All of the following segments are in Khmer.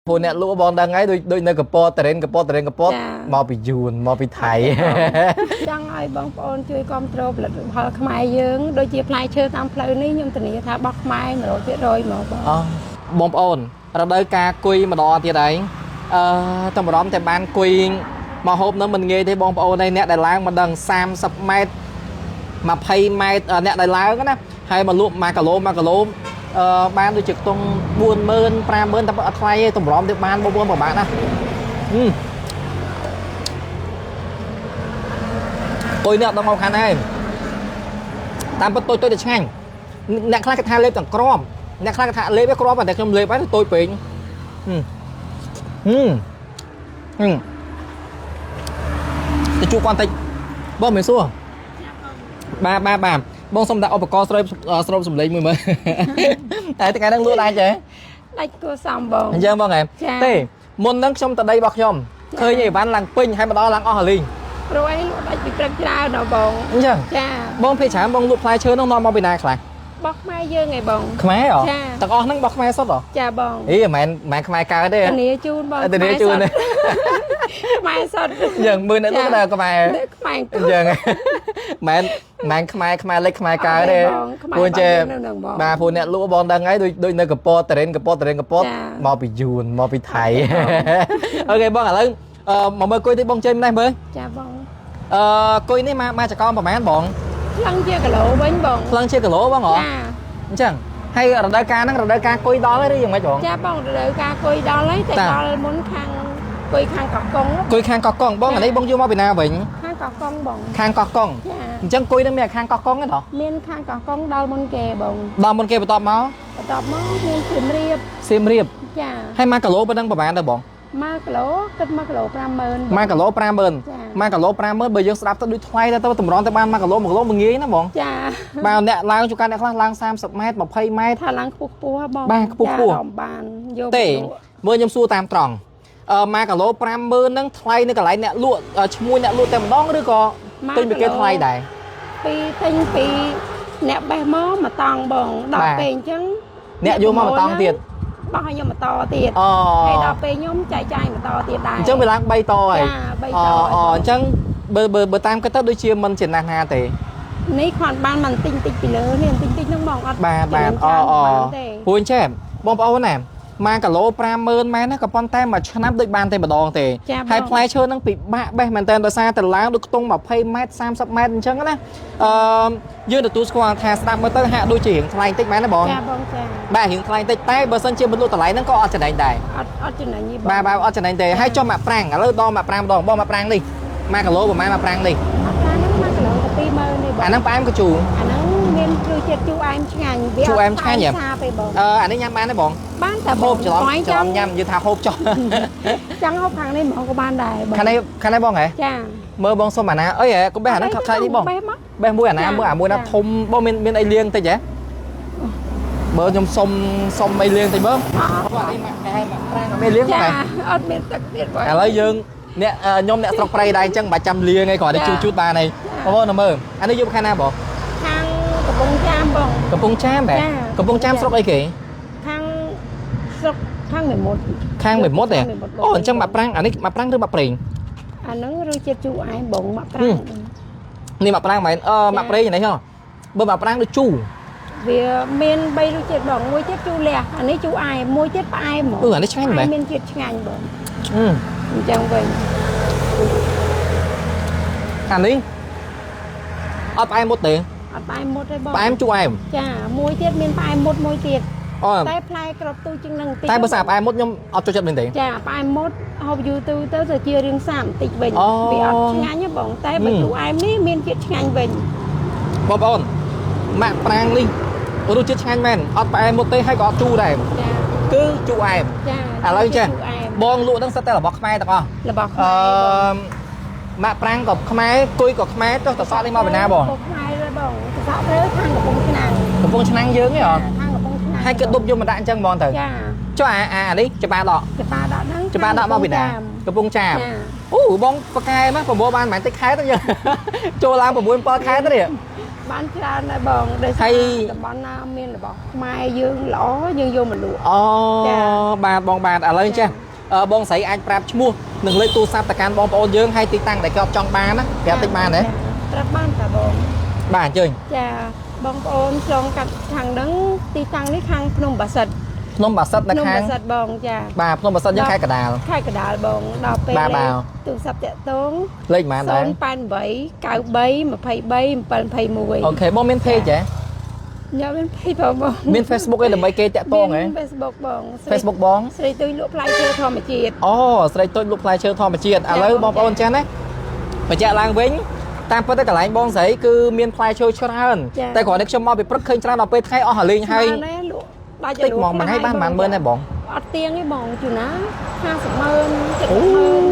ព្រោះអ្នកលក់បងដឹងហើយដូចដូចនៅកពតតរិនកពតតរិនកពតមកពីយួនមកពីថៃ ចង់ឲ្យបងប្អូនជួយគ្រប់គ្រងផលិតផលខ្មែរយើងដូចជាផ្លែឈើតាមផ្លូវនេះខ្ញុំធានាថាបោះខ្មែរ100%ហ្មងបង អបងប្អូនរដូវការគុយម្ដងទៀតហើយអឺតម្រាំតែបានគុយមកហូបនឹងមិនងាយទេបងប្អូនឯអ្នកដែលឡើងមិនដឹង30ម៉ែត្រ20ម៉ែត្រអ្នកដែលឡើងណាហើយមកលក់1គីឡូ1គីឡូអឺបានដូចជាខ្ទង់40000 50000តែអត់ថ្លៃទេតម្រាំទៅបានបងប្អូនពិបាកណាស់គុយនេះអត់ដឹងមកខាងណាតាមពិតតូចតូចតែឆ្ងាញ់អ្នកខ្លះគេថាលេបទាំងក្រមអ្នកខ្លះគេថាលេបឯក្រមតែខ្ញុំលេបហើយតូចពេកទៅជួបគាត់តិចបងមិនសួរបាទបាទបាទបងសុំដាក់ឧបករណ៍ស្រូបស្រូបសំឡេងមួយមើលតែថ្ងៃហ្នឹងលក់ដាច់ហ៎ ដាច់គួសមបង អញ្ចឹងបងហ៎ទេមុនហ្នឹងខ្ញុំតដីរបស់ខ្ញុំឃើញអីវ៉ាន់ឡើងពេញហើយមកដល់ឡើងអស់អាលីង ព្រោះអីលក់ដាច់ពីព្រឹកច្រើនដល់បង អញ្ចឹង ចា បងភេច្រើនបងលក់ផ្លែឈើហ្នឹងនាំមកពីណាខ្លះ បោះខ្មែរយើងឯងបង ខ្មែរហ៎ទាំងអស់ហ្នឹងបោះខ្មែរសុទ្ធហ៎ ចាបង អីមិនមែនខ្មែរកើតទេ ធានាជូនបង ធានាជូន ខ្មែរសុទ្ធ យើងមើលអ្នកនោះដល់ខ្មែរ ខ្មែរ អញ្ចឹងមិនមែនខ្មែរខ្មែរលិចខ្មែរកើតទេ ព្រោះ ចេះបាទព្រោះអ្នកលក់បងដឹងហើយដូចដូចនៅកពតតរិនកពតតរិនកពតមកពីយួនមកពីថៃអូខេបងឥឡូវមកមើលគុយតិចបងចេញម្នេះមើល ចាបង អឺគុយនេះមកមកចកមប្រហែលបង ថ្លឹងជាគីឡូវិញបង ថ្លឹងជាគីឡូបងហ៎ ចា អញ្ចឹងហើយរដូវកាលហ្នឹងរដូវកាលគុយដល់ហើយឬយ៉ាងម៉េចបង ចាបងរដូវកាលគុយដល់ហើយតែដល់មុនខាងគុយខាងកោះកុង គុយខាងកោះកុងបងអានេះបងយកមកពីណាវិញ ខាងកោះកុងបង ខាងកោះកុង ចា អញ្ចឹងគុយហ្នឹងមានខាងកោះកុងទេណោះ មានខាងកោះកុងដល់មុនគេបង ដល់មុនគេបន្ទាប់មក បន្ទាប់មកមានសៀមរាប សៀមរាប ចា ហើយ1គីឡូប៉ុណ្ណឹងប្រហែលទៅបង 1គីឡូគិត1គីឡូ50000 1គីឡូ50000 1គីឡូ50000បើយើងស្ដាប់ទៅដូចថ្លៃទៅតម្រង់ទៅបាន1គីឡូ1គីឡូមិនងាយណាបង ចា បាទអ្នកឡើងជួនកាលអ្នកខ្លះឡើង30ម៉ែត្រ20ម៉ែត្រ ថាឡើងខ្ពស់ខ្ពស់បង បាទខ្ពស់ខ្ពស់ បានយក ទេមើលខ្ញុំសួរតាមត្រង់អឺ1គីឡូ50000ហ្នឹងថ្លៃនៅកន្លែងអ្នកលក់ឈ្មោះអ្នកលក់តែម្ដងឬក៏ទិញពីគេថ្លៃដែរ ពីទិញពីអ្នកបេះមកមួយតង់បងដល់ពេលអញ្ចឹង អ្នកយកមកមួយតង់ទៀត បោះឲ្យខ្ញុំបន្តទៀត អូ ហើយដល់ពេលខ្ញុំចែកចាយបន្តទៀតដែរ អញ្ចឹងវាឡើង3តហើយ ចា3ត អូអញ្ចឹងបើបើបើតាមគិតទៅដូចជាមិនជាណាស់ណាទេ នេះគ្រាន់បានមិនតិចតិចពីលើនេះតិចតិចហ្នឹងបងអត់ បាទបាទអូអូព្រោះអញ្ចឹងបងប្អូនណា1គីឡូ50000មែនណាក៏ប៉ុន្តែមួយឆ្នាំដូចបានតែម្ដងទេហើយផ្លែឈើហ្នឹងពិបាកបេះមែនតើដោយសារតែឡើងដូចខ្ទង់20ម៉ែត្រ30ម៉ែត្រអញ្ចឹងណាអឺយើងទទួលស្គាល់ថាស្ដាប់មើលទៅហាក់ដូចជារៀងថ្លៃបន្តិចមែនទេបង ចាបងចា បាទរៀងថ្លៃបន្តិចតែបើសិនជាមិនលក់តម្លៃហ្នឹងក៏អត់ចំណេញដែរ អត់ចំណេញទេបង បាទបាទអត់ចំណេញទេហើយចុះមកប្រាំងឥឡូវដល់មកប្រាំងម្ដងបងមកប្រាំងនេះ1គីឡូប្រហែលមកប្រាំងនេះ មកប្រាំងហ្នឹង1គីឡូទៅ20000នេះបង អាហ្នឹងផ្អែមកជូរ អាហ្នឹងមានរសជាតិជូរអែមឆ្ងាញ់វា ជូរអែមឆ្ងាញ់ហ៎ សាទេបង អឺអានេះញ៉ាំបានទេបង បានតែ ហូបច្រឡំច្រឡំញ៉ាំនិយាយថាហូបចុះ ចង់ហូបខាងនេះហ្មងក៏បានដែរបង ខាងនេះខាងនេះបងហ៎ ចា មើលបងសុំអាណាអីហ៎កុំបេះអាហ្នឹងខាងនេះបង បេះមក បេះមួយអាណាមើលអាមួយណាធំបងមានមានអីលាងតិចហ៎មើលខ្ញុំសុំសុំអីលាងតិចមើលបងអានេះមកកែមកប្រាំងអត់មានលាង ចា បង អត់មានទឹកទៀតបង ឥឡូវយើងអ្នកខ្ញុំអ្នកស្រុកព្រៃដែរអញ្ចឹងមិនបាច់ចាំលាងឯងគ្រាន់តែជូតជូតបានហើយបងប្អូនមើលអានេះយកខាងណាបង ខាងកំពង់ចាមបង កំពង់ចាមហ៎កំពង់ចាមស្រុកអីគេ ខាងស្រុកខាងមេមត់ ខាងមេមត់ទេអូអញ្ចឹងមកប្រាំងអានេះមកប្រាំងឬមកប្រេង អាហ្នឹងរសជាតិជូរអែមបងមកប្រាំង នេះមកប្រាំងមែនអឺមកប្រេងនេះហ៎បើមកប្រាំងដូចជូរ វាមាន3រសជាតិបងមួយទៀតជូរលះអានេះជូរអែមមួយទៀតផ្អែមហ្មង អឺអានេះឆ្ងាញ់មែន មានជាតិឆ្ងាញ់បងអញ្ចឹងវិញ អានេះអត់ផ្អែមមុតទេ អត់ផ្អែមមុតទេបង ផ្អែមជូរអែម ចាមួយទៀតមានផ្អែមមុតមួយទៀត អូ តែផ្លែក្របទូជាងនឹងតិច តែបើសាផ្អែមមុតខ្ញុំអត់ចូលចិត្តមែនទេ ចាផ្អែមមុតហូបយូរទៅទៅទៅជារឿងសាមបន្តិចវិញវាអត់ឆ្ងាញ់ទេបងតែបើជូរអែមនេះមានជាតិឆ្ងាញ់វិញ បងប្អូនម៉ាក់ប្រាំងនេះរសជាតិឆ្ងាញ់មែនអត់ផ្អែមមុតទេហើយក៏អត់ជូរដែរ ចា គឺជូរអែម ចា ឥឡូវចេះបងលក់ហ្នឹងសិតតែរបស់ខ្មែរទាំងអស់ របស់ខ្មែរ អឺម៉ាក់ប្រាំងក៏ខ្មែរគុយក៏ខ្មែរចុះតសក់នេះមកពីណាបង ខ្មែរទេបងតសក់ទៅខាងកំពង់ឆ្នាំង កំពង់ឆ្នាំងយើងហ៎ ខាងកំពង់ឆ្នាំង ហើយគេដប់យកមកដាក់អញ្ចឹងហ្មងទៅ ចា ចុះអាអានេះច្បាដក ច្បាដកហ្នឹង ច្បាដកមកពីណាកំពង់ចាមអូបងប៉កែមកប្រមូលបានប្រហែលតិចខែទៅយើងចូលឡើង6 7ខែទៅនេះ បានច្រើនដែរបងដោយ ហើ សារ យ តំបន់ណាមានរបស់ខ្មែរយើងល្អយើងយកមកលក់ អូ ចា បាទបងបាទឥឡូវចេះបងស្រីអាចប្រាប់ឈ្មោះនិងលេខទូរស័ព្ទទៅកាន់បងប្អូនយើងហើយទីតាំងដែលគាត់ចង់បានណាប្រាប់តិចបានទេ ប្រាប់បានតាបង បាទអញ្ជើញ ចាបងប្អូនឆ្លងកាត់ខាងហ្នឹងទីតាំងនេះខាងភ្នំបាសិទ្ធ ភ្នំបាសិទ្ធនៅ ភ្នំ ខាង បាសិទ្ធបងចា បាទភ្នំបាសិទ្ធយើងខេត្តកណ្ដាល ខេត្តកណ្ដាលបងដល់ពេល បាទបាទ លេខទូរស័ព្ទតាក់ទង លេខប៉ុន្មានដែរ 088 93 23 721 OK បងមាន page ទេ ញ៉ាំមាន page បងបង មាន Facebook ឯដើម្បីគេតាក់ទងហ៎ មាន Facebook បងស្រី Facebook បង ស្រីទុយលក់ផ្លែឈើធម្មជាតិ អូស្រីតូចលក់ផ្លែឈើធម្មជាតិឥឡូវបងប្អូនចេះណាបញ្ជាក់ឡើងវិញតាមពិតទៅកន្លែងបងស្រីគឺមានផ្លែឈើច្រើន ចា៎ តែគ្រាន់តែខ្ញុំមកពីព្រឹកឃើញច្រើនដល់ពេលថ្ងៃអស់រលីងហើយ បានដែរលក់ដាច់ តិចហ្មងមួយថ្ងៃបានប្រហែលម៉ឺនដែរបង អត់ទៀងទេបងជួនណា50ម៉ឺន70 អូ ម៉ឺន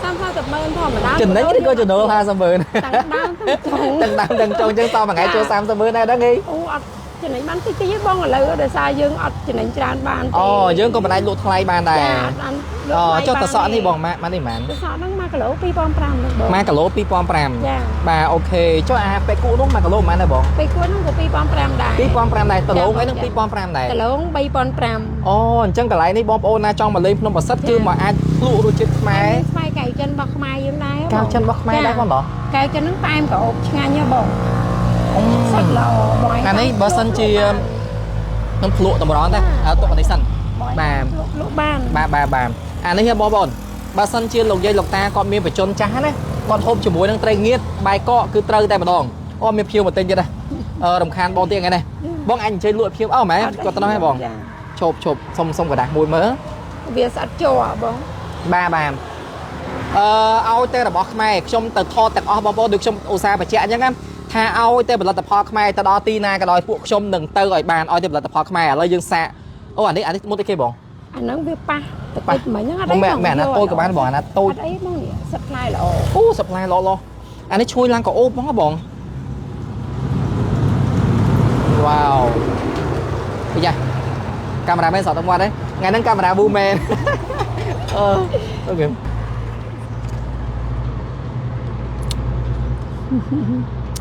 តាម50ម៉ឺនធម្មតា ចំណេញឬក៏ចំណូល50ម៉ឺន តាំងដើមតាំងចុង ទាំងដើមទាំងចុងចឹងតមួយថ្ងៃចូល30ម៉ឺនដែរដឹងហី អូអត់ចំណេញបានតិចតិចទេបងឥឡូវដោយសារយើងអត់ចំណេញច្រើនបានទេ អូយើងក៏មិនអាចលក់ថ្លៃបានដែរ ចាអត់បានលក់ អូ ថ្លៃ ចុះតសក់ បាន នេះបងម៉ាក់ម៉ាក់នេះម៉ាន តសក់ហ្នឹង1គីឡូ25,000ហ្នឹងបង 1គីឡូ2500 ចា បាទ OK ចុះអាពេកូនោះ1គីឡូប៉ុន្មានដែរបង ពេលគួរហ្នឹងក៏2500ដែរ 2500ដែរតឡូងអីហ្នឹង2500ដែរ គីឡូ3500 អូអញ្ចឹងកន្លែងនេះបងប្អូនណាចង់មកលេងភ្នំប្រសិទ្ធគឺមកអាចភ្លក់រសជាតិខ្មែរ មានស្វាយកែវចិនរបស់ខ្មែរយើងដែរ កែវចិនរបស់ខ្មែរដែរបងបង កែវចិនហ្នឹងផ្អែមក្រអូបឆ្ងាញ់ហ៎បងសុទ្ធល្អបងឯង អានេះបើសិនជាខ្ញុំភ្លក់តម្រងតែអើទុកអានេះសិន បងឯង បាទ លក់លក់បាន បាទបាទបាទអានេះហ៎បងប្អូនបើសិនជាលោកយាយលោកតាគាត់មានបច្ចុប្បន្នចាស់ណាគាត់ហូបជាមួយនឹងត្រីងៀតបាយកកគឺត្រូវតែម្ដងអូមានភ្ញៀវមកទិញទៀតណាអឺរំខានបងទៀតថ្ងៃនេះបងអាចអញ្ជើញលក់ឲ្យភ្ញៀវអូម៉ែគាត់ទៅនោះហ៎បង ចា ឈប់ឈប់សុំសុំกระดาษមួយមើល វាស្អិតជ័របង បាទបាទអឺឲ្យតែរបស់ខ្មែរខ្ញុំទៅថតទាំងអស់បងប្អូនដូចខ្ញុំឧស្សាហ៍បញ្ជាក់អញ្ចឹងណាថាឲ្យតែផលិតផលខ្មែរទៅដល់ទីណាក៏ដោយពួកខ្ញុំនឹងទៅឲ្យបានឲ្យតែផលិតផលខ្មែរឥឡូវយើងសាកអូអានេះអានេះមុតអីគេបង អាហ្នឹងវាប៉ះតិចមិញហ្នឹងអត់អី បងមែនមែនអាណាតូចក៏បានបងអាណាតូច អត់អីបងនេះសិតផ្លែល្អ អូសប្លាយល្អល្អអានេះឈ្ងុយឡើងក៏អូបហ្មងហ៎បងវ៉ាវអាយ៉ាកាមេរ៉ាមែនសតទឹកមាត់ទេថ្ងៃហ្នឹងកាមេរ៉ាវូមែនអឺអូខេ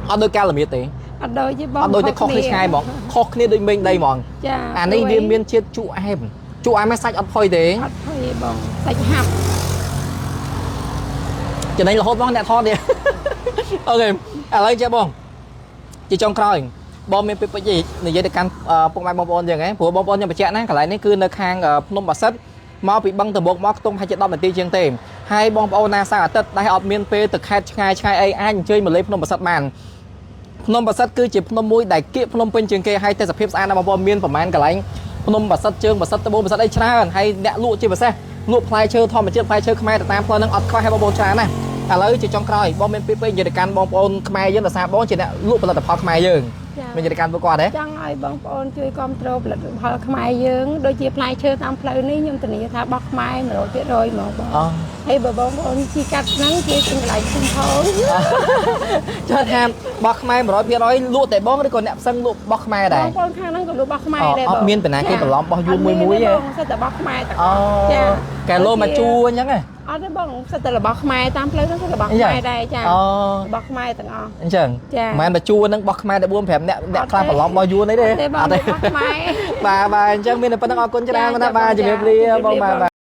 អត់ដូចកាលមៀតទេ អត់ដូចទេបង អត់ដូចទេខុសគ្នាឆ្ងាយហ្មងខុសគ្នាដូចមេងដីហ្មង ចា អានេះវាមានជាតិជូរអែមជូរអែមឯងសាច់អត់ផុយទេ អត់ផុយទេបងសាច់ហាប់ ចំណេញរហូតបងអ្នកថតនេះ OK ឥឡូវចេះបងជាចុងក្រោយបងមានពាក្យពេចន៍និយាយទៅកាន់ពុកម៉ែបងប្អូនយ៉ាងហ៎ព្រោះបងប្អូនខ្ញុំបញ្ជាក់ណាកន្លែងនេះគឺនៅខាងភ្នំបាសិទ្ធមកពីបឹងតមោកមកខ្ទង់ប្រហែលជា10នាទីជាងទេហើយបងប្អូនណាសៅរ៍អាទិត្យដែលអត់មានពេលទៅខេត្តឆ្ងាយឆ្ងាយអីអាចអញ្ជើញមកលេងភ្នំបាសិទ្ធបានភ្នំបាសិទ្ធគឺជាភ្នំមួយដែលគៀកភ្នំពេញជាងគេហើយទេសភាពស្អាតណាស់បងប្អូនមានប្រមាណកន្លែងភ្នំបាសិទ្ធជើងបាសិទ្ធត្បូងបាសិទ្ធអីច្រើនហើយអ្នកលក់ជាពិសេសលក់ផ្លែឈើធម្មជាតិផ្លែឈើខ្មែរទៅតាមផ្លូវហ្នឹងអត់ខ្វះឲ្យបងប្អូនច្រើនណាស់ឥឡូវជាចុងក្រោយបងមានពាក្យពេចន៍និយាយទៅកាន់បងប្អូនខ្មែរយើងដោយសារបងជាអ្នកលក់ផលិតផលខ្មែរយើង ចា មាននិយាយទៅកាន់ពួកគាត់ទេ ចង់ឲ្យបងប្អូនជួយគ្រប់គ្រងផលិតផលខ្មែរយើងដូចជាផ្លែឈើតាមផ្លូវនេះខ្ញុំធានាថាបោះខ្មែរ100%ហ្មងបង អូ ហើយបើបងប្អូនជីកាត់ហ្នឹងគេជាកន្លែងខ្ញុំផង ចង់ថាបោះខ្មែរ100%លក់តែបងឬក៏អ្នកផ្សឹងលក់បោះខ្មែរដែរ បងប្អូនខាងហ្នឹងក៏លក់បោះខ្មែរដែរ អត់ បង មានបណ្ណាគេបន្លំបោះយួនមួយមួយទេ អត់មានទេបងសិតតែបោះខ្មែរទាំង អូ អស់ចា កែឡូមកជួអញ្ចឹងហ៎ អត់ទេបងសិតតែរបស់ខ្មែរតាមផ្លូវហ្នឹងគឺរបស់ខ្មែរដែរចា អូ របស់ខ្មែរទាំងអស់ អញ្ចឹង ចា មិនមែនមកជួនឹងបោះខ្មែរតែ4 5អ្នកអ្នកខ្លះបន្លំបោះយួនអីទេ អត់ទេបងរបស់ខ្មែរ បាទបាទអញ្ចឹងមានតែប៉ុណ្្នឹងអរគុណច្រើនណាស់បាទជំរាបលាបងបាទ។